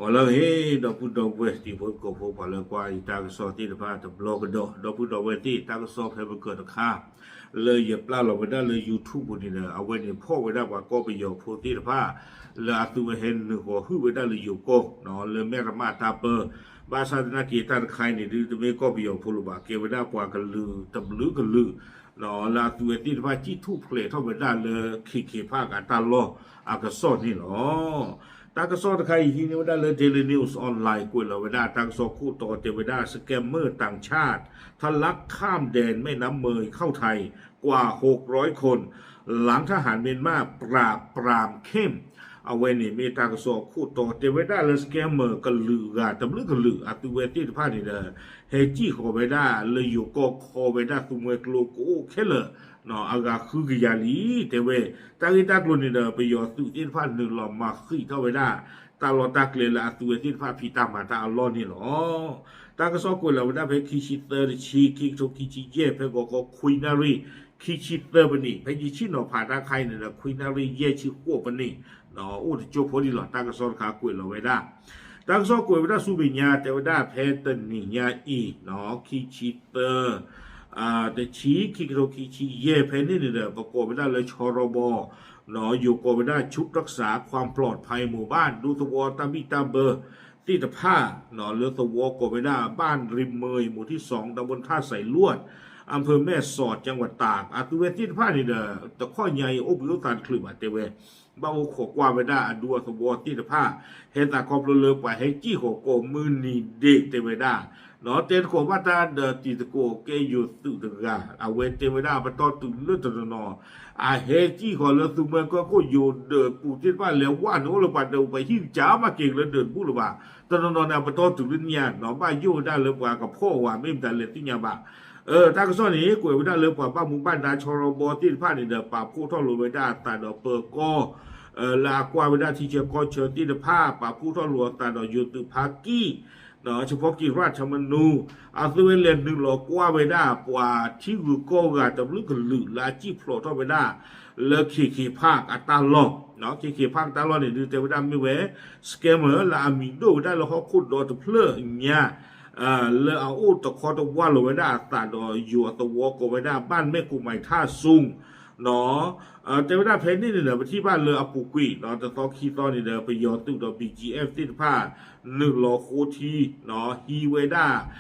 ဟါလၢအဂ့ၤ ဒီပုၢ်ဒီဝဲၢ်တံၤဖိသကိးဖိ ပှၤလၢကွၢ်ယတၢ်ကစီၣ်သ့ၣ်တဖၣ်တဘျီကဒီး ဒီပုၢ်ဒီဝဲၢ်သ့ၣ် တၢ်ကစီၣ်ဖဲပကၢၢ်တခါ လၢယပျၢ်လီၤဝဲဒၣ်လၢ YouTube ပူၤန့ၣ်ဒီး အဝဲန့ၣ်ဖီၣ်ဝဲဒၣ်ပှၤကီၢ်ပယီၤဖိသ့ၣ်တဖၣ် လၢအသုဝဲဟဲနုာ်ဃီၤဟုၣ်ဝဲဒၣ်လၢယိၤကီၢ် လၢမဲၢ်ရမၣ်တၢ်ပၢ ဘၣ်ဆၣ်သနာ်က့တၢ်တခါအံၤန့ၣ်ဒုး တမ့ၢ်ကီၢ်ပယီၤဖိလၢၤဘၣ် ကဲဝဲဒၣ်ပှၤကလုာ်တဘျုးကလုာ် လၢအသုဝဲသ့ၣ်တဖၣ်စံၣ်ထူၣ်ဖျဲးထီၣ်ဝဲဒၣ်လၢ ခ့ခ့ဖၣ်ကးတၢ်လီၢ်အကစီၣ်န့ၣ်လီၤ. တၢ်ကစီၣ်တခါအံၤဟံးန့ၢ်ဝဲဒၣ်လၢ Daily News Online ကွဲးလီၤဝဲဒၣ် တၢ်ကစီၣ်ခိၣ်တီတဲဝဲဒၣ် scammer ต่างชาติ ทะลักข้ามแดนแม่น้ำเมยเข้าไทย กว่าหกร้อยคน หลังทหารเมียนมาปราบปรามเข้ม အဝဲန့ၣ်မ့ၢ်တၢ်ကစီၣ်ခိၣ်တီတဲဝဲဒၣ်လၢ scammer ကလုာ်ဂၤတဘျုးကလုာ် အသုဝဲသ့ၣ်တဖၣ်န့ၣ်ဒီး ဟဲစံၣ်ဃီၤဝဲဒၣ်လၢယိၤကီၢ်ခီဝဲဒၣ်သူမှဲကျိကအိၣ်ခဲလၢာ် အဂၤဃုကယၤလံ တဲဝဲ တၢ်ဂ့ၢ်တၢ်ကျိၤန့ၣ်ဒီး ပယီၤသုးသ့ၣ်တဖၣ်နုာ်လီၤမၤဃံးထီၣ်ဝဲဒၣ် တၢ်လီၢ်တၢ်ကျဲလၢအသုဝဲသ့ၣ်တဖၣ်ဖံးတၢ်မၤတၢ်အလီၢ်န့ၣ်လီၤ. တၢ်ကစီၣ်ကွဲးလီၤဝဲဒၣ်ဖဲခံဆံသၢတဆံ ခံကထိခံဆံယဲၢ် ဖဲဂီၤခီခွံနၣ်ရံၣ် ခံဆံသၢပနံၣ် ဖဲယဆ့ၣ်နီၤဖးတၢ်ခါအံၤန့ၣ်ဒီး ခွံနၣ်ရံၣ်ယဲၢ်ဆံဃိးပနံၣ် အိၣ်တကၠိဖိဒံးလီၤ တၢ်ကစီၣ်တခါကွဲးလီၤဝဲဒၣ် တၢ်ကစီၣ်ကွဲးဝဲဒၣ်ဆူမဲာ်ညါ တဲဝဲဒၣ်ဖဲတနံၤညါအံၤ ခံဆံသၢ တဆံ ခံကထိခံဆံယဲၢ် ဖဲန့ၣ်န့ၣ်ဒီး ပကိးဝဲဒၣ်လၢ ชรบ ယိၤကိးဝဲဒၣ် ชุดรักษาความปลอดภัยหมู่บ้าน ဒူသဝီတၢ်ဘံၣ်တၢ်ဘၢသ့ၣ်တဖၣ် လၢသဝီကိးဝဲဒၣ် บ้านริมเมย หมู่ที่สอง ตำบลท่าสายลวด อำเภอแม่สอด จังหวัดตาก အသုဝဲသ့ၣ်တဖၣ်န့ၣ်ဒီး တခီညါအံၤအိၣ်ဘှံးအိၣ်သါတချုးဘၣ်တဲဝဲ ဘၣ်အိၣ်ခိးကွၢ်ဝဲဒၣ်အဒူအသဝီသ့ၣ်တဖၣ် ဟဲသးခီဖျိလၢပှၤဟဲစံၣ်ဃီၤကိးမုၢ်နံၤဒဲးတဲဝဲဒၣ် တဲသကိးဘၣ်တၢ်ဒီးတံၤသကိးကဲယိၤသုးတဂၤ အဝဲတဲဝဲဒၣ်ပတီၢ်တုၤလၢတနီၤနီၤ အဟဲစံၣ်ဃီၤလၢသူမှဲကီၢ်ခိၣ်ယိၤဒၢးပူၤသ့ၣ်တဖၣ်လဲၤဝဲန့ၣ် အိၣ်လၢပှၤဒၢးပှၤဟံၣ်ကစၢ် မၤက့ၤကလၢဒၢးတဘူၣ်လၢၤဘၣ် တနီၤနီၤန့ၣ် အပတီၢ်တုၤလၢညါနီၤ ဘၣ်ယိၣ်ဝဲဒၣ်လၢပှၤကဖီၣ်ဝဲ မ့ၢ်မတၤလဲၣ်သ့ၣ်ညါဘၣ် တၢ်ကစီၣ်န့ၣ် ကွဲးဝဲဒၣ်လၢပှၤဘၣ်မူဘၣ်ဒါ ชรบ သ့ၣ်တဖၣ်န့ၣ်ဒီး ပာ်ဖှိၣ်ထီၣ်လိာ်ဝဲဒၣ်အသးဒီးပၢၤကီၢ် လၢအကွၢ်ဝဲဒၣ်ထံဆၢကီၢ်ဆၢသ့ၣ်တဖၣ် ပာ်ဖှိၣ်ထီၣ်လိာ်အသးဒီးယိၤသုးဖါကံၢ် เฉพาะกิจราชธรรมนูญ အသုဝဲလဲၤနုာ်လီၤကွၢ်ဝဲဒၣ် ပှၤထံဂုၤကီၢ်ဂၤတဘျုးကလုာ်လၢအစံၣ်ဖျိးထီၣ်ဝဲဒၣ် လၢခ့ခ့ဖၣ်အတၢ်လီၢ် ခ့ခ့ဖၣ်အတၢ်လီၢ်န့ၣ်ဒုးတဲဝဲဒၣ်မ့ၢ်ဝဲ scammer လၢအမံၤဒိၣ်ဝဲဒၣ်လၢဟီၣ်ခိၣ်ဒီတဖျၢၣ်ညါ လၢအအိၣ်တခီတဝၢ်လီၤဝဲဒၣ်အသးဒီးယိၤအသဝီကိးဝဲဒၣ် บ้านแม่กงไม้ท่าสูง တဲဝဲဒၣ်ဖဲန့ၣ်န့ၣ်ဒီး ပထံၣ်ဘၣ်လၢအပူၤကွံာ် တသီခံသီန့ၣ်ဒီး ပယီၤသုးဒီး ဘီၣ်ကၠံအ့ၣ် သ့ၣ်တဖၣ် နုာ်လီၤဃိထံ ဟံးဝဲဒၣ် ပ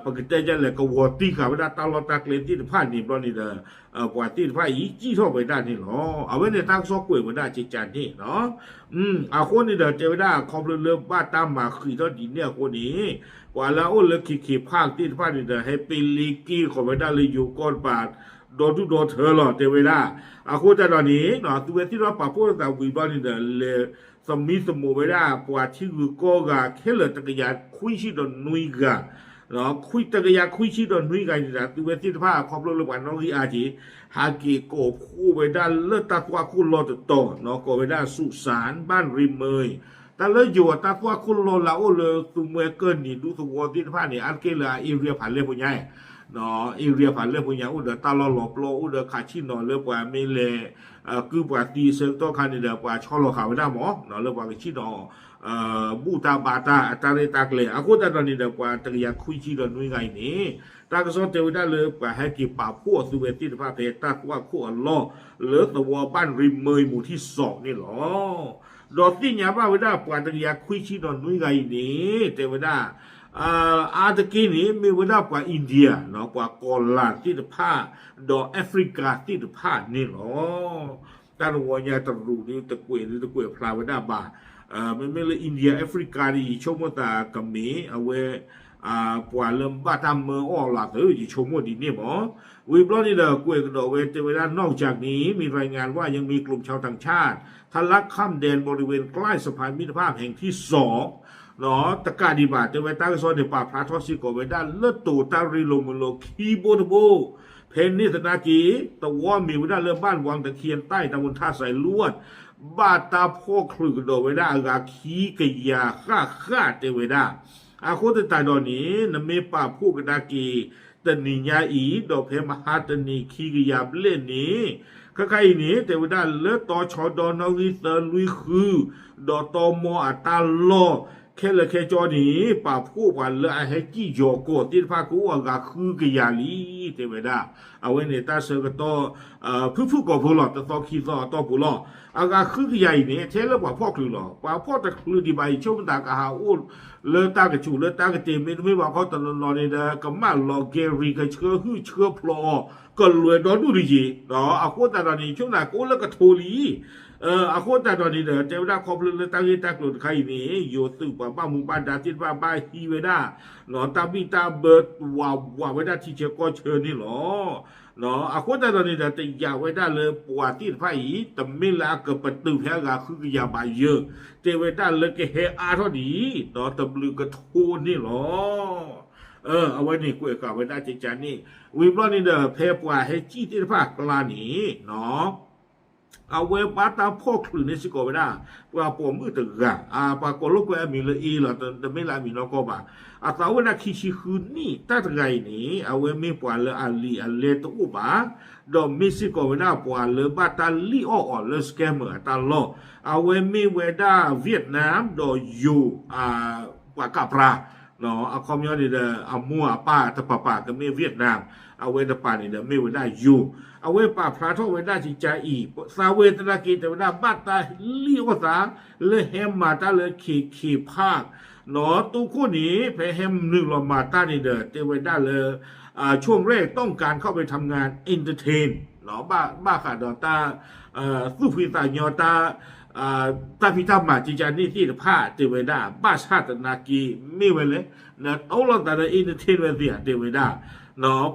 ကတဲဒ်လဲၣ် ကဝီၤတံၢ်ဃာ်ဝဲဒၣ်တၢ်လီၢ်တၢ်ကျဲသ့ၣ်တဖၣ်န့ၣ်ဘျီန့ၣ်ဒီး ပှၤသ့ၣ်တဖၣ်အံၤစံၣ်ထီၣ်ဝဲဒၣ်န့ၣ်လီၤ. အဝဲန့ၣ်တၢ်ကစီၣ်ကွဲးဝဲဒၣ်ကကန့ၣ်လီၤ. အဃိန့ၣ်ဒီးတဲဝဲဒၣ် ခီဖျိလၢဘၣ်တၢ်မၤဃံးထီၣ်ဒ်န့ၣ်အဃိန့ၣ် ပှၤလၢအအိၣ်လၢခ့ခ့ဖၣ်သ့ၣ်တဖၣ်န့ၣ်ဒီး ဟဲပ့လ့က့ဃီၤဝဲဒၣ်လၢယိၤကီၢ်တပၤ ဒီဒူၣ်ဒီထၢလီၤ တဲဝဲဒၣ်. အဃိသတးဒီးန့ၣ် သုဝဲသ့ၣ်တဖၣ်ပာ်ဖှိၣ်သးဝံၤဘျီန့ၣ်ဒီး လဲၤသမံသမိးဝဲဒၣ် ပှၤထံဂုၤကီၢ်ဂၤခဲလၢာ်တကယၤခွံဆံဒီးနွံဂၤ ခွံတကယၤခွံဆံဒီးနွံဂၤန့ၣ်ဒီး သုဝဲသ့ၣ်တဖၣ်ခီဖျိလၢပှၤနီၣ်ဂံၢ်အါက့ၤ ဟးက့ၤကိးဖှိၣ်ဝဲဒၣ်လၢတၢ်သွၣ်ခိၣ်လီၢ်တတီၤ ကိးဝဲဒၣ် สุสานบ้านริมเมย တၢ်လၢယိၤအတၢ်သွၣ်ခိၣ်လီၢ်လၢအအိၣ်လၢသူမှဲကၢၢ်နံၤဒူသဝီသ့ၣ်တဖၣ်န့ၣ် အါတက့ၢ်လၢအ area ဖးလဲၢ်ဖိညါ area ဖးလဲၢ်ဖိညါ အိၣ်ဒီးတၢ်လီၢ်လီၤပျီ အိၣ်ဒီးခးဆံၣ်နီၤလၢပှၤမ့ၢ်လဲၤ ကုပှၤသံအဆၢကတီၢ်ခါန့ၣ်ဒီး ပှၤဆီလီၤဃာ်ဝဲဒၣ်မး လၢပှၤကဆံၣ်နီၤ ဘူၣ်တၢ်ဘါတၢ်အတၢ်ရဲၣ်တၢ်ကျဲၤ အဃိသတးဒီးန့ၣ်ဒီး ပှၤတကယၤခွံဆံဒီးနွံဂၤအံၤန့ၣ် တၢ်ကစီၣ်တဲဝဲဒၣ်လၢပှၤဟဲက့ၤပာ်ဖှိၣ်အသုဝဲသ့ၣ်တဖၣ်ဖဲတၢ်သွၣ်ခိၣ်အလီၢ် လၢသဝီ บ้านริมเมย หมู่ที่สอง န့ၣ်လီၤ. ဒီးသ့ၣ်ညါဘၣ်ဝဲဒၣ်ပှၤတကယၤခွံဆံဒီးနွံဂၤအံၤန့ၣ် တဲဝဲဒၣ် အါတက့ၢ်န့ၣ် မ့ၢ်ဝဲဒၣ်ပှၤ India ပှၤကီၤလၤသ့ၣ်တဖၣ် ဒီး Africa သ့ၣ်တဖၣ်န့ၣ်လီၤ. တၢ်တဝီညါတရူးဒုးတကွဲးဒုးတကွဲးဖျါဝဲဒၣ်ဘၣ်. မ့မ့ၢ်လၢ India Africa န့ၣ် ယဆိကမိၣ်သးကမ့ၢ်အဝဲ ပှၤလၢဘၣ်တၢ်မၢအီၣ်လီၤသၢ ယဆိကမိၣ်ဒ်န့ၣ်မး. ဝံၤဘျီန့ၣ်ဒီး ကွဲးကဒီးဝဲတဲဝဲဒၣ် นอกจากนี้ มีรายงานว่ายังมีกลุ่มชาวต่างชาติ ทะลักข้ามแดนบริเวณใกล้สะพานมิตรภาพแห่งที่สอง တကးဒံးဘၣ် တဲဝဲတၢ်ကစီၣ်န့ၣ် ပာ်ဖျါထီၣ်စ့ၢ်ကီးဝဲဒၣ်လၢတိၤတၢ်ရ့လိာ်မုာ်လိာ်ခံဘိတဘိ ဖဲန့ၣ်သနာ်က့ သဝီမ့ၢ်ဝဲဒၣ်လၢ บ้านวังตะเคียนใต้ ตำบลท่าสายลวด ဘၣ်တၢ်ဖီၣ်ချုးကဒီးဝဲဒၣ်အဂၤခံကယၤဃၣ်ဃၣ်တဲဝဲဒၣ်. အဃိသတးဒီးန့ၣ် နမ့ၢ်ပာ်ဖှိၣ်ကဒါက့ၤ တနံၤညါအံၤ ဒီးဖဲမဟါတနံၤခံကယၤဘျဲၣ်န့ၣ် ခဲခါအံၤန့ၣ် တဲဝဲဒၣ်လၢတီဆီဒီနီၣ်ဂံၢ်သၢလွံၢ်ဃု ဒီးတီမီအတၢ်လီၢ် ခဲလၢာ်ခဲဆ့န့ၣ် ပာ်ဖှိၣ်ပှၤလၢအဟဲစံၣ်ယီၤကီၢ်သ့ၣ်တဖၣ်ကအိၣ်အဂၤဃုကယၤလံ တဲဝဲဒၣ်. အဝဲန့ၣ်တၢ်ဆၢကတီၢ် ဖုၣ်ဖုၣ်ကိာ်ဖိလီၤ တသီခံသီအတီၢ်ပူၤလီၤ. အဂၤဃုကယၤအံၤန့ၣ် ထဲလၢပှၤဖီၣ်ချုးလီၤ. ပှၤဖီၣ်တချုးဒံးဘၣ်အံၤ ဆိကမိၣ်တၢ်ကဟးအိၣ်လၢတၢ်ကဆူးလၢတၢ်ကတ့ၢ် မ့တမ့ၢ်ဘၣ်ခီတနီၤနီၤန့ၣ်ဒီး ကမၣ်လီၤကဲၤရံၣ် ကဆှၢဟုၣ်ဆှၢဖျိးအီၤ ကလွဲၤဒီဒူၣ်တယံၤ အဃိသတးဒီးန့ၣ် ဆိကမိၣ်တၢ်ကအိၣ်လၢကထိလံ အဃိသတးဒီးန့ၣ်ဒီး တဲဝဲဒၣ်ခီဖျိလၢတၢ်ဂ့ၢ်တၢ်ကျိၤတခါအံၤန့ၣ် ယိၤသုးပှၤဘၣ်မူဘၣ်ဒါသ့ၣ်တဖၣ်ဘၣ်ဟံးဝဲဒၣ် တၢ်ဘံၣ်တၢ်ဘၢဝးဝးဝဲဒၣ်ထံဆၢကီၢ်ဆၢန့ၣ်လီၤ. အဃိသတးဒီးန့ၣ်ဒီး တယာ်ဝဲဒၣ်လၢပှၤသ့ၣ်တဖၣ်အံၤ တမ့ၢ်လၢအကပတုာ်ဖဲအဂၤဃုကယၤဘၣ်ယၢၢ် တဲဝဲဒၣ်လၢကဟဲအါထီၣ်ဒ် ဒီးတဘျုးကထိန့ၣ်လီၤ. အဝဲန့ၣ်ကွဲးဃာ်ဝဲဒၣ်ကကန့ၣ် ဝံၤဘျီန့ၣ်ဒီး ဖဲပှၤဟဲစံၣ်သ့ၣ်တဖၣ်အကျါန့ၣ် အဝဲဘၣ်တၢ်ဖီၣ်ချုးန့ၢ်စ့ၢ်ကီးဝဲဒၣ် ပှၤပိာ်မုၣ်တဂၤ ပှၤကိးလိာ်ကွဲအမံၤလၢ A လီၤ တမ့ၢ်လၢအမံၤနီၢ်ကီၢ်ဘၣ်. အသးအိၣ်ဝဲဒၣ်ခံဆံဃုနံၣ် တၢ်တဂၤအံၤန့ၣ် အဝဲမ့ၢ်ပှၤလၢအလံာ်အလဲတအိၣ်ဘၣ် ဒီးမ့ၢ်စ့ၢ်ကီးဝဲဒၣ်ပှၤလၢဘၣ်တၢ်လံၣ်အီၣ်အီၤလၢ scammer အတၢ်လီၢ်. အဝဲမ့ၢ်ဝဲဒၣ် Vietnam ဒီးယိၤ ပှၤကးပြါ အခီပညီန့ၣ်ဒီး အမိၢ်အပၢ်တပၤပၤကမ့ၢ် Vietnam အဝဲတပၤန့ၣ်ဒီးမ့ၢ်ဝဲဒၣ်ယိၤ အဝဲပာ်ဖျါထီၣ်ဝဲဒၣ်ကကအံၤ သးဝဲသနာ်က့ တဲဝဲဒၣ်ဘၣ်တၢ်လံၣ်အီၣ်သး လၢဟဲမၤတၢ်လၢ KK Park နီၢ်တိခိၣ်န့ၣ် ဖဲဟဲနုာ်လီၤမၤတၢ်န့ၣ်ဒီး တဲဝဲဒၣ်လၢ ช่วงแรกต้องการเข้าไปทำงาน entertain ဘၣ်ဃးဒီးတၢ် သူၣ်ဖှံသးညီတၢ် တၢ်ဖံးတၢ်မၤကကန့ၣ်သ့ၣ်တဖၣ် တဲဝဲဒၣ် ဘၣ်ဆၣ်သနာ်က့ မ့ၢ်ဝဲလဲၣ် နတိလီၤသးဒီး entertain ဝဲသ့ၣ်ဧါ တဲဝဲဒၣ်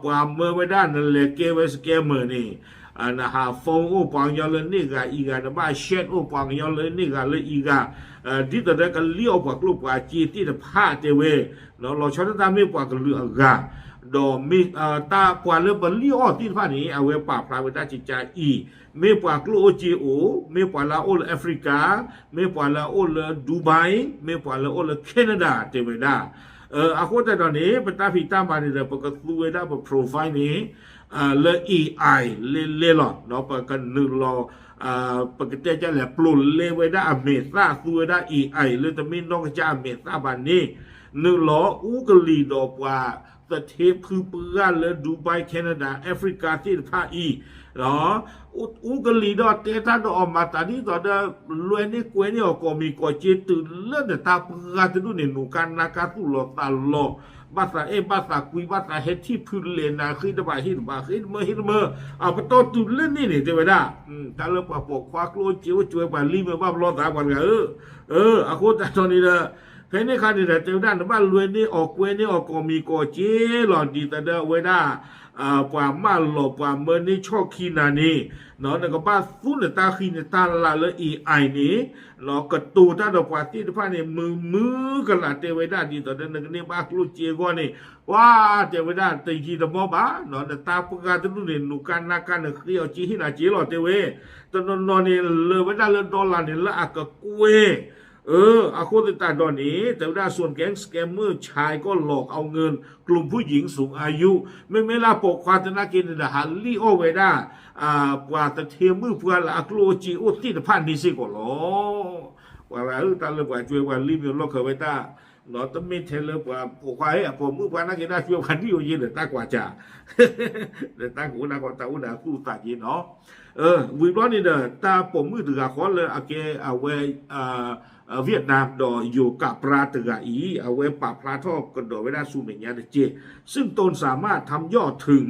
ပှၤမၢဝဲဒၣ်နလဲၤကဲဝဲ scammer န့ၣ် နဟး phone အိၣ်ပှၤကညီလၢန့ၢ်ဂၤအံၤဂၤ နဘၣ် chat အိၣ်ပှၤကညီလၢန့ၢ်ဂၤလၢအံၤဂၤ ဒ်သိးဒီးကလံၣ်အီၣ်ပှၤကျိၣ်ပှၤစ့သ့ၣ်တဖၣ်တဲဝဲ လီၤဆီဒၣ်တၢ်မ့ၢ်ပှၤကလုာ်အဂၤ ဒီးမ့ၢ် တၢ်ပှၤလၢပလံၣ်အီၣ်သ့ၣ်တဖၣ်န့ၣ် အဝဲပာ်ဖျါဝဲဒၣ်ကကအံၤ မ့ၢ်ပှၤကျိၣ်အိၣ်စ့အိၣ် မ့ၢ်ပှၤလၢအအိၣ်လၢ Africa မ့ၢ်ပှၤလၢအအိၣ်လၢ Dubai မ့ၢ်ပှၤလၢအအိၣ်လၢ Canada တဲဝဲဒၣ် အဃိသတးဒီးန့ၣ် ပတၢ်ဖံးတၢ်မၤန့ၣ်ဒီး ပကသူဝဲဒၣ်ပ profile န့ၣ် လၢ AI လဲၤလဲၤလီၤ ပကနုာ်လီၤ ပကတဲကလဲၣ် ပျိာ်လဲဝဲဒၣ်အမဲာ်သၣ် သူဝဲဒၣ် AI လၢတမ့ၢ်နီၢ်ကစၢ်အမဲာ်သၣ်ဘၣ်န့ၣ် နုာ်လီၤအူကလံၤဒီးပှၤ သထ့ဖုပှၢ်လၢ Dubai Canada Africa သ့ၣ်တဖၣ်အံၤ အူကလံၤဒီးတဲတၢ်ဒီးအီၤမၤသးဒ်သိးဒီး လွဲန့ၢ်ကွဲန့ၢ်အီၤကိးမံၤကိးစ့တုၤလၢနတၢ်ပှၢ်တဒူၣ်န့ၣ် နူၤကါနါကါသူၣ်လီၤသးလီၤ ဘၣ်သးအဲၣ်ဘၣ်သးကွံ ဘၣ်သးဟဲထံၣ်ဖုလဲၤနၤ ဃ့တဘၣ်ဟ့ၣ်တဘၣ် ဃ့တမၢဟ့ၣ်တမၢ အပတီၢ်တုၤလၢန့ၣ်န့ၣ် တဲဝဲဒၣ် တၢ်လၢပှၤပိာ်ခွါကျိၣ်စ့အိၣ်စ့ဝဲ ပှၤလံၣ်မ့ၢ်ဘၣ်ဘျီသးပှၤတဂၤဧၢ အဃိသတးဒီးန့ၣ်ဒီး ဖဲန့ၣ်အခါန့ၣ်ဒီး တဲဝဲဒၣ် နဘၣ်လွဲန့ၢ်အီၣ်ကွဲန့ၢ်အီၤကိးမံၤကိးစ့လီၤ ဒ်သိးဒီးအဝဲဒၣ် ပှၤမၢလီၤပှၤမၢန့ၢ်ဆီၣ်ခံနၤန့ၣ် နကဘၣ်သူနတၢ်ဃံနတၢ်လၤလၢ AI န့ၣ် ကတိၤတၢ်ဒီးပှၤသ့ၣ်တဖၣ်န့ၣ် မုာ်မုာ်ကလာ်တဲဝဲဒၣ် ဒ်သိးဒီးနကန့ၢ်ဘၣ်ကျိၣ်စ့အဂီၢ်န့ၣ် ပှၤတဲဝဲဒၣ်တယံာ်တမီၢ်ဘၣ် နတၢ်ပှၢ်တဒူၣ်န့ၣ် နူၤကါနါကါ နဃ့အီၤစ့ဟ့ၣ်နၤစ့လီၤတဲဝဲ တနီၤနီၤန့ၣ် လၢာ်ဝဲဒၣ်လၢ dollar န့ၣ် လၢအကကွဲၢ် အဃိသတးဒီးန့ၣ် တဲဝဲဒၣ် ส่วนแก๊ง scammer ใช้ก็หลอกเอาเงิน กลุ่มผู้หญิงสูงอายุ မ့မ့ၢ်လၢပိာ်ခွါသနာ်က့န့ၣ်ဒီး ဟးလံၣ်အီၣ်ဝဲဒၣ် ပှၤသထ့မုၣ်ပှၢ်လၢအကျိၣ်အိၣ်စ့အိၣ်သ့ၣ်တဖၣ်န့ၣ်စ့ၢ်ကီးလီၤ. ပှၤဂၤဧၢ တၢ်လၢပှၤကွဲပှၤလံၣ်မ့ၢ်လီၢ်ခၢၣ်ဝဲတၢ် တမ့ၢ်ထဲလၢပှၤပိာ်ခွါ အပိာ်မုၣ်ပှၢ်နာ်က့ဒၣ် ကွဲပှၤနံၣ်အိၣ်ယ့ၢ်ဒီးတၢ်ကွၢ်စၢ် ဒီးတၢ်ကအိၣ်ဒၣ်ကီတၢ်အိၣ်ဒီးသူၣ်သးက့နီၤ ဝံၤဘျီန့ၣ်ဒီး တၢ်ပိာ်မုၣ်တဂၤဃီလၢအကဲအဝဲ Vietnam ဒီးယိၤကးပြါတဂၤအံၤ အဝဲပာ်ဖျါထီၣ်ကဒီးဝဲဒၣ်ဆူမဲာ်ညါတက့ၢ် ซึ่งตนสามารถทำยอดถึง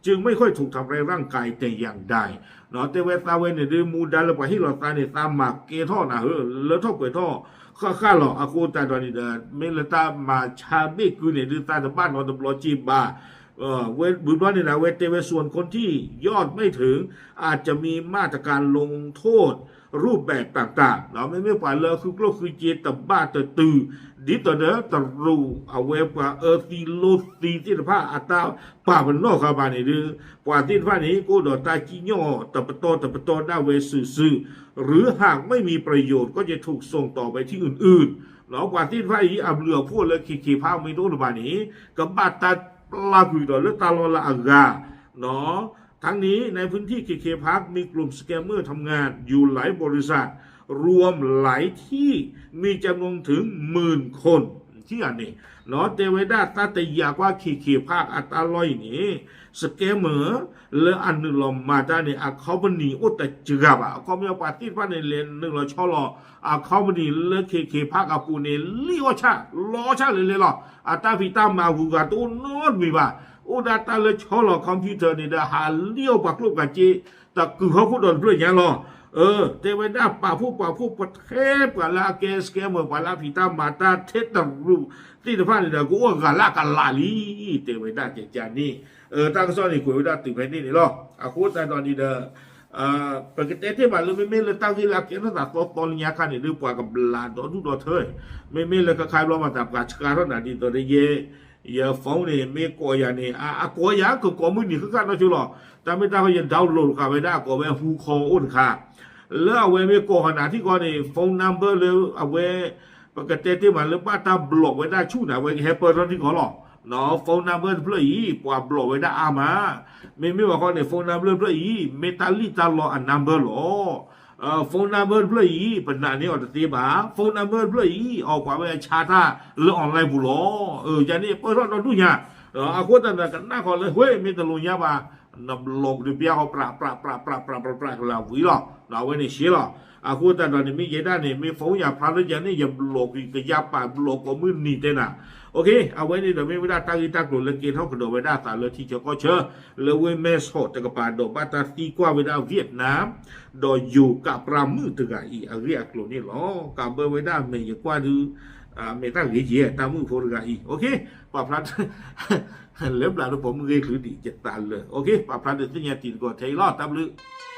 จึงไม่ค่อยถูกทำร้ายร่างกายแต่อย่างใด တဲဝဲသးဝဲန့ၣ်ဒ်မူဒါလၢပှၤဟ့ၣ်လီၤသးန့ၣ် သးမၤကဲထီၣ်နၤဧၢ လၢထီၣ်ပှဲၤထီၣ် ဃၣ်ဃၣ်လီၤ အဃိသတးဒီးန့ၣ်ဒီး မ့ၢ်လၢတၢ်မၤဆါဘ့ၣ်ကုန့ၣ်ဒ်သးတဘၣ်နီတဘျီက့ဘၣ် ဝံၤဘျီန့ၣ်ဒီး အဝဲတဲဝဲ ส่วนคนที่ยอดไม่ถึง อาจจะมีมาตรการลงโทษรูปแบบต่างๆ မ့မ့ၢ်ပှၤလၢဃုကျိၣ်ဃုစ့တဘၣ်တတုၤ ဒ်သိးဒီးတရူး အဝဲပှၤအၢသံလိာ်သံသ့ၣ်တဖၣ်အတၢ်ပာ်ပနီၣ်ဃာ်ဘၣ်န့ၣ်ဒီး ပှၤသ့ၣ်တဖၣ်န့ၣ် ကအိၣ်ဒီးတၢ်စံၣ်ညီၣ်တပတီၢ်တပတီၢ်ဒၣ်ဝဲစုာ်စုာ် หรือหากไม่มีประโยชน์ก็จะถูกส่งต่อไปที่อื่นๆ ပှၤသ့ၣ်တဖၣ်အံၤ အဘျုးအဖှိၣ်လၢ KK Park မ့ၢ်တအိၣ်လၢၤဘၣ်န့ၣ် ကဘၣ်တၢ်ပျၢ်ကွံာ်ဒီးလၢတၢ်လီၢ်လၢအဂၤ ထ ทั้งนี้ในพื้นที่เคเคพาร์คมีกลุ่มสแกมเมอร์ทำงานอยู่หลายบริษัทรวมหลายที่มีจำนวนถึงหมื่นคน ထံၣ်ဧါန့ၣ်နီၤ တဲဝဲဒၣ်တၢ်တယာ်ကွၢ် KK Park အတၢ်လီၢ်အံၤန့ၣ် scammer လၢအနုာ်လီၤမၤတၢ်န့ၣ် အ company အိၣ်တစှၤဘၣ် အခီပညီပှၤသ့ၣ်တဖၣ်န့ၣ် လဲၤနုာ်လီၤဆီလီၤ အ company လၢ KK Park အပူၤန့ၣ် လံၣ်အီၣ်ဆၣ် လီအီၣ်ဆၣ်လဲၤလဲၤလီၤ အတၢ်ဖံးတၢ်မၤဂုၤဂၤတအိၣ်နီတမံၤဘၣ် အိၣ်ဒၣ်တၢ်လၢဆီလီၤ computer န့ၣ်ဒီး ဟးလံၣ်အီၣ်ပှၤကျိၣ်ပှၤစ့ တကုာ်ဟီၣ်ခိၣ်ဒီးတဖျၢၣ်ညါလီၤ တဲဝဲဒၣ်ပာ်ဖှိၣ်ပာ်ဖှိၣ်ပထဲပှၤလၢအကဲ scammer ပှၤလၢအဖံးတၢ်မၤတၢ်ထဲတရူးသ့ၣ်တဖၣ်န့ၣ်ဒီး ကအိၣ်အဂၤလၢအကလးလံ တဲဝဲဒၣ်ကကန့ၣ် တၢ်ကစီၣ်န့ၣ်ကွဲးဝဲဒၣ်တုၤဖဲန့ၣ်န့ၣ်လီၤ အဃိသတးဒီးန့ၣ်ဒီး ပကတဲတ့ၢ်ဘၣ်လၢမ့မ့ၢ်လၢတၢ်ဂ့ၢ်လၢအကဲထီၣ်သးသီသီလၢညါခါန့ၣ် ဒ်ပှၤကဘျးဒီဒူၣ်ဒီထၢ မ့မ့ၢ်လၢခဲခါဘျီမၤသးပှၤဆှၢထီၣ်နၤဒ်သိးဒီးယဲ ယ phone န့ၣ် မ့ၢ်ကိးယၤန့ၣ် အကိးယၤကကိးမုၢ်နံၤဃၣ်ဃၣ်နီၢ်ဆိလီၤ တၢ်မ့ၢ်တၢ်ဃီယ download ဃာ်ဝဲဒၣ်အကိးဝဲ who call အိၣ်တခါ လၢအဝဲမ့ၢ်ကိးဃီနၤထံၣ်ဃီန့ၣ် phone number လၢအဝဲ ပကတဲတ့ၢ်မးလၢဘၣ်တၢ် block ဝဲဒၣ်ဆူၣ်န့ၣ် အဝဲကဟဲပၢၢ်ထီၣ်ထံၣ်ဃီလီၤ phone number တဖျၢၣ်အံၤ ပှၤ block ဝဲဒၣ်အါမး မ့မ့ၢ်ဘၣ်ဃီန့ၣ် phone number တဖျၢၣ်အံၤ မ့ၢ်တၢ်လံၣ်တၢ်လီအ number လီၤ phone number တဖျၢၣ်အံၤ ပနာ်န့ၢ်အီၤတသ့ဘၣ် phone number တဖျၢၣ်အံၤ အီၤပှၤဝဲအဆါတၢ်လၢ online ပူၤလီၤ ယၤန့ၣ်ပၢၢ်ထီၣ်ဒီဒူၣ်ညါ အဃိသတးဒီးကနၣ်ဃီလၢ ဟဲ မ့ၢ်တလိၤညါဘၣ် န block တဘျီဃီ ပြး ပြး ပြး ပြး ပြး ပြး ပြး ကလၤဝံၤလီၤ အဝဲန့ၣ်ရှဲလီၤ အဃိသတးဒီးန့ၣ် မ့ၢ်ယဲဒၣ်န့ၣ် မ့ၢ် phone ယၤဖျါလၢယၤန့ၣ် ယ block ကယၤပာ် block ကိးမုၢ်နံၤတဲနၤ အဝဲန့ၣ်ဒီးမ့ၢ်ဝဲဒၣ်တၢ်ဂ့ၢ်တၢ်ကျိၤလၢကဲထီၣ်ကဒီးဝဲဒၣ်အသးလၢထံဆၢကီၢ်ဆၢ လၢဝ့ၢ်မဲၢ်ဆီးတကပၤဒီးဘၣ်တၢ်သံကွၢ်ဝဲဒၣ် Vietnam ဒီးယိၤကးပြၢမုၣ်တဂၤအံၤ အဂ့ၢ်အကျိၤန့ၣ်လီၤ ကးဘၢဝဲဒၣ်အမဲာ်ယကွၢ်ဒုး မဲာ်တၢ်ဂ့ၤယဲ တၢ်မုၣ်ဖိတဂၤအံၤ ပာ်ဖျါ လၢဘျးလၢပိာ်မုၣ်ဂ့ၢ်ချုးဒံးယသးလၢာ် ပာ်ဖျါဒုးသ့ၣ်ညါတံၤသကိးထဲအံၤလီၤ တၢ်ဘျုး